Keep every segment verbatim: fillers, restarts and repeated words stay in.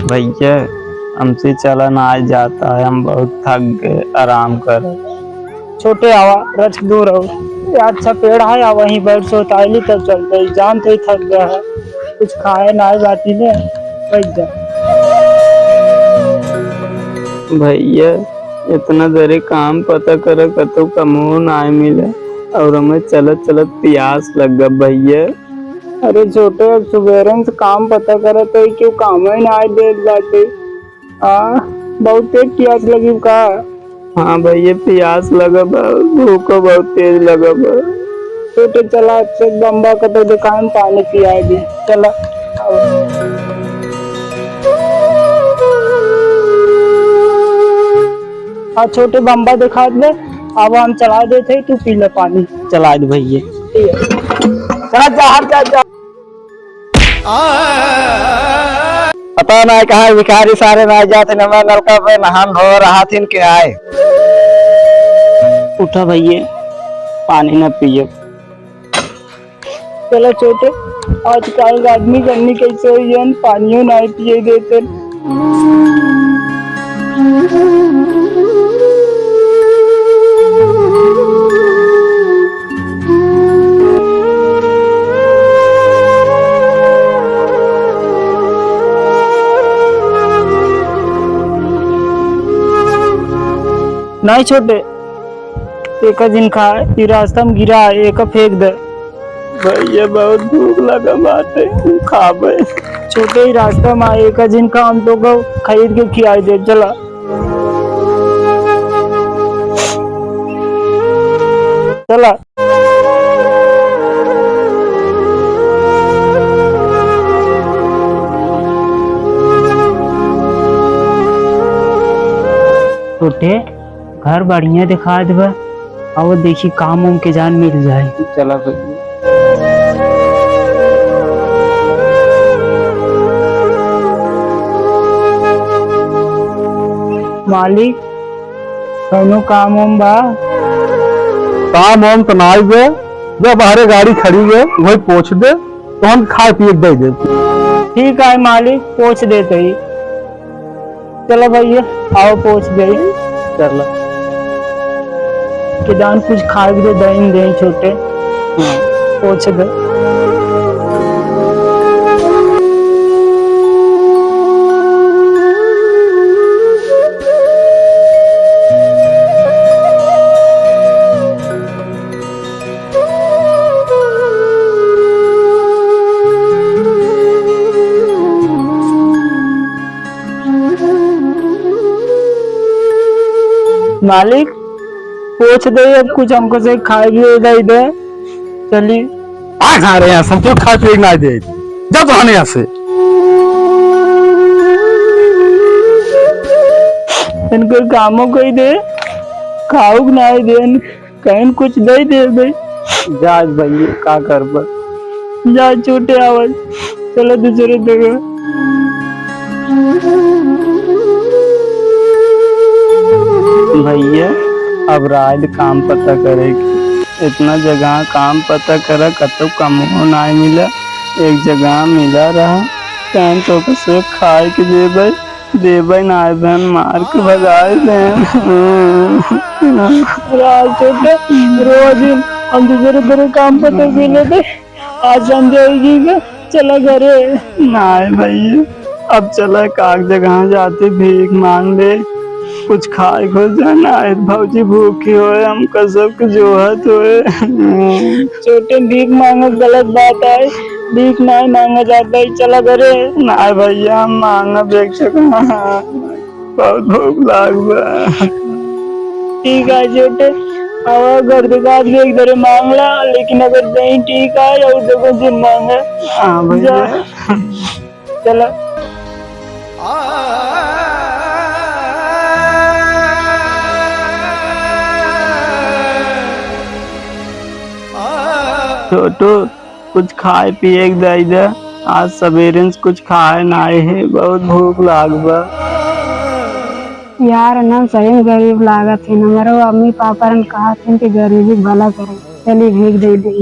भैया, हमसे चला नाहीं जाता है, हम बहुत थक गए, आराम कर। छोटे आवा, रच के दूर हो। ये अच्छा पेड़ है, आ वहीं बैठ सो, ताइली तब चलते ही, जान तो ही थक गया है, कुछ खाए नाहीं बाटी ने, बैठ जा। भैया, इतना देरे काम पता करे, कतौ कमो नाहीं मिले, और हमें चलत चलत पियास लग गब भैया। अरे छोटे, अब सुबेरन से काम पता करत है, क्यों काम ही ना आए देत बाटे। आ, बहुत तेज पियास लगी का? हाँ भैया, पियास लगा बा, भूखो बहुत तेज लगा बा। छोटे चला, अच्छे बम्बा का तो दुकान पानी पिया दी, चला। हाँ छोटे, बम्बा दिखा दे, अब हम चला देते, तू पी ले पानी। चला दे भैया। ठीक है। चला, जा, हट जा, जा। पता ना कहाँ भिखारी सारे ना जाते न, मैं नलका पे नहान धो रहा थी कि आए। उठा भैया, पानी ना पिए। चला छोटे, आजकल आदमी गन्नी कैसे हुई है, पानियो ना पिए देते। नाहीं छोटे, एका जिन खा, ई रास्ता में गिरा, एका फेंक दे। भैया, बहुत भूख लगा बाटे, खाबे। छोटे, ई रास्ता में एका जिन खा, हम तो को खरीद के खियाई दे, चला। चला। छोटे, घर बढ़िया दिखा देबा, और देखी काम उम के जान मिल जाए। चला भैया। मालिक, कौनो काम वाम बा? काम वाम तो नाई बे, जब बाहरे गाड़ी खड़ी है, वही पहुँच दे, तो हम खाए पिए के दे दे। ठीक है मालिक, पहुँच देते ही। चलो भैया, आओ पहुँच दे। चलो। कि दान कुछ खाए के दे, दही दे छोटे। हाँ। पहुँच दे। मालिक, पूछ दे, अब कुछ हमको से खाए भी दे दे। चली। आ खा रहे हैं, हम तो खाए पिए ना दे। जा तो हने यहाँ से। इनको कामों को ही दे, खाऊक ना ही दे, कहीं कुछ दे दे भाई। जा भाई, का करबा? जा छोटे आवाज, चलो दूसरे जगह। भैया, अब रात काम पता करे के, इतना जगह काम पता करा, कतौ कमो नाय मिला, एक जगह मिला रहा, कहीं तो से खाए के देबे, देबे नाय बहन, मार के भगाए बहन। रात छोटे, रोज हम दूसरे दूसरे काम पता कर लेते। आज हम जाएगी ना, चला घरे। नाय भाई, अब चला काक जगह जाते भीख मांग ले, कुछ खाए खो जाना है। भौजी भूखी होए, हमका सबके जोहत होए। छोटे भीख मांगो गलत बात है, भीख नाय मांगा जाता है, चला घरे। नाय भैया, हम मांगब एक ठो कहाँ। बहुत भूख लाग बा। ठीक है छोटे, अब घर के बाद भी एक बार मांग ला, लेकिन अगर नहीं ठीक है और देखो जिन मांगे। हाँ भैया। जा। चलो। छोटू, कुछ खाए पिए के दे दे, आज सबेरे से कुछ खाए नाय है, बहुत भूख लाग बा। यार, ना सही में गरीब लागत है, हमरो अम्मी पापा रन कहत हैं कि गरीबी भला करे, चली भीख दे दे।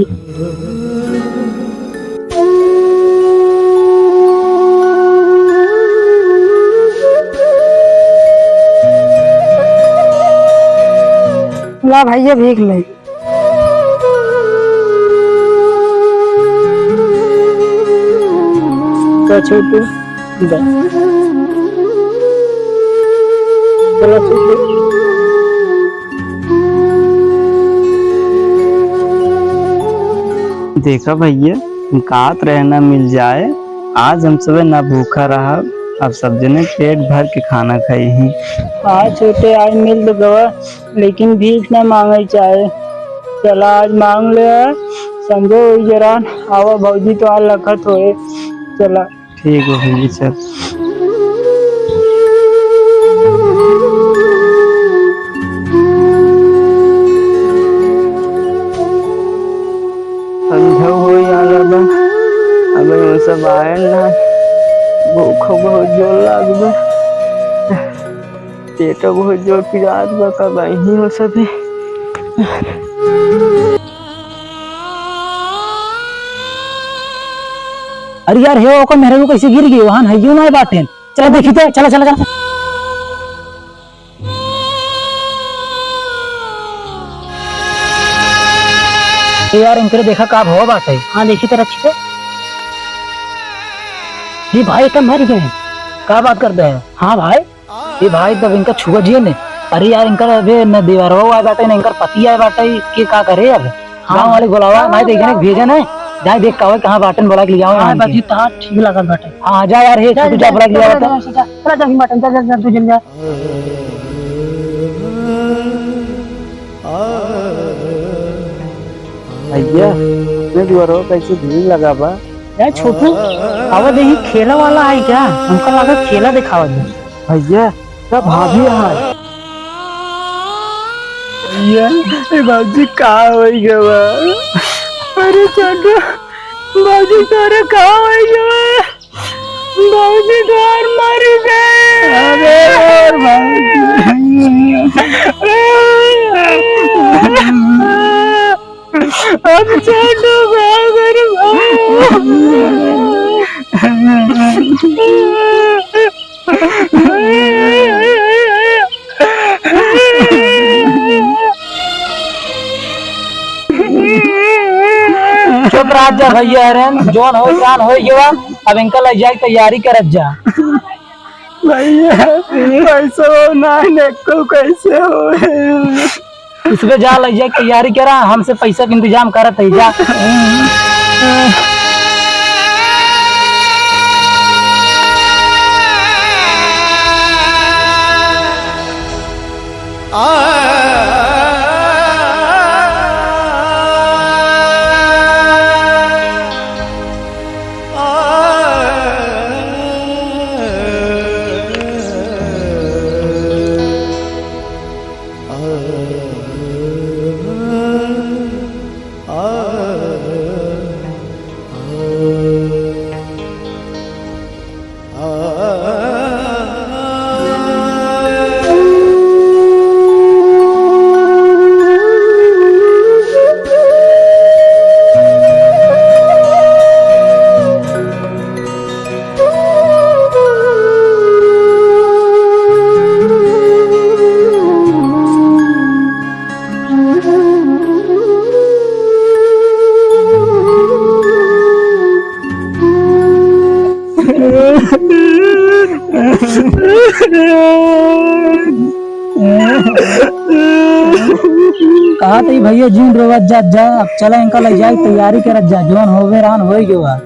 का भैया भीख ले। का छोटू? जा। चला छोटू। देखा भैया, कहत रहे ना मिल जाए, आज हम सबे ना भूखा रहब, अब सब जने पेट भर के खाना खाई ही। हाँ छोटे, आज मिल तो गवा, लेकिन भीख ना मांगे चाहे। चला आज मांग ले, समझो जरा, आवा भौजी तो आज लखत होए। चला। ठीक बा भैया, चल। संझा होई आला बा, अबे वो सब आए ना, भूख बहुत जोर लाग बा, पेट बहुत जोर पिरात बा, कब आई हो सभी। अरे यार, हे ओकर मेहरारू कैसे गिर गई? वहां हइयो ना बाटेन। चला देखी तो, चला, चला, चला। ए यार, इनकरे देखा का भवा बाटे। हाँ, देखी तो रखी तो। ये भाई, तो मर गए। का बात करते हैं? हाँ भाई। ए भाई, तब इनका छुआ जिए ने। अरे यार, इनकर अबे न देवरवा आए बाटे, न इनकर पति आए बाटे, के का करे अब? हाँ। गाँव वाले बुलावा, हाँ, नहीं देखे ना, भेजे ना। जाए देख का होए, कहाँ बाटन, बुला के ले जाओ हाँ, यहाँ बाकी के। तो हाँ, ठीक लागत बाटे। हाँ, जा यार, हे जा, छोटू, जा, जा, बुला के ले जा, आओ जा, तो। जा, जा, चला जा, बाटन, जा, जा, जा, तू जल्दी जा। भैया, मैं दुआरो कैसे भीड़ लगा बा? यार छोटू, आवा देखी, खेला वाला है क्या? हमका लगा खेला दिखावा दे। भैया, का भाभी है? भैया, ए बाबूजी, का होई गवा? अरे छोटू, बाबूजी, तोरे का होई गवा? बाबूजी, तोर मर गए। अरे, बाबूजी। अब छोटू का करूँ? चुप रह जा भैया, हरेन, जौन होई, जान होई गवा, अब इनका ले जाए तैयारी करत जा। भैया, पैसा हो ना, नेको कैसे हो? इसमें जा, लग जाए, तैयारी करा, हमसे पैसा के इंतजाम करत है, जा। कहा तो भैया, जिन रोवत जात जा, अब चला इनका ले जाए, तैयारी करत जा, जौन होवे रान होई गवा।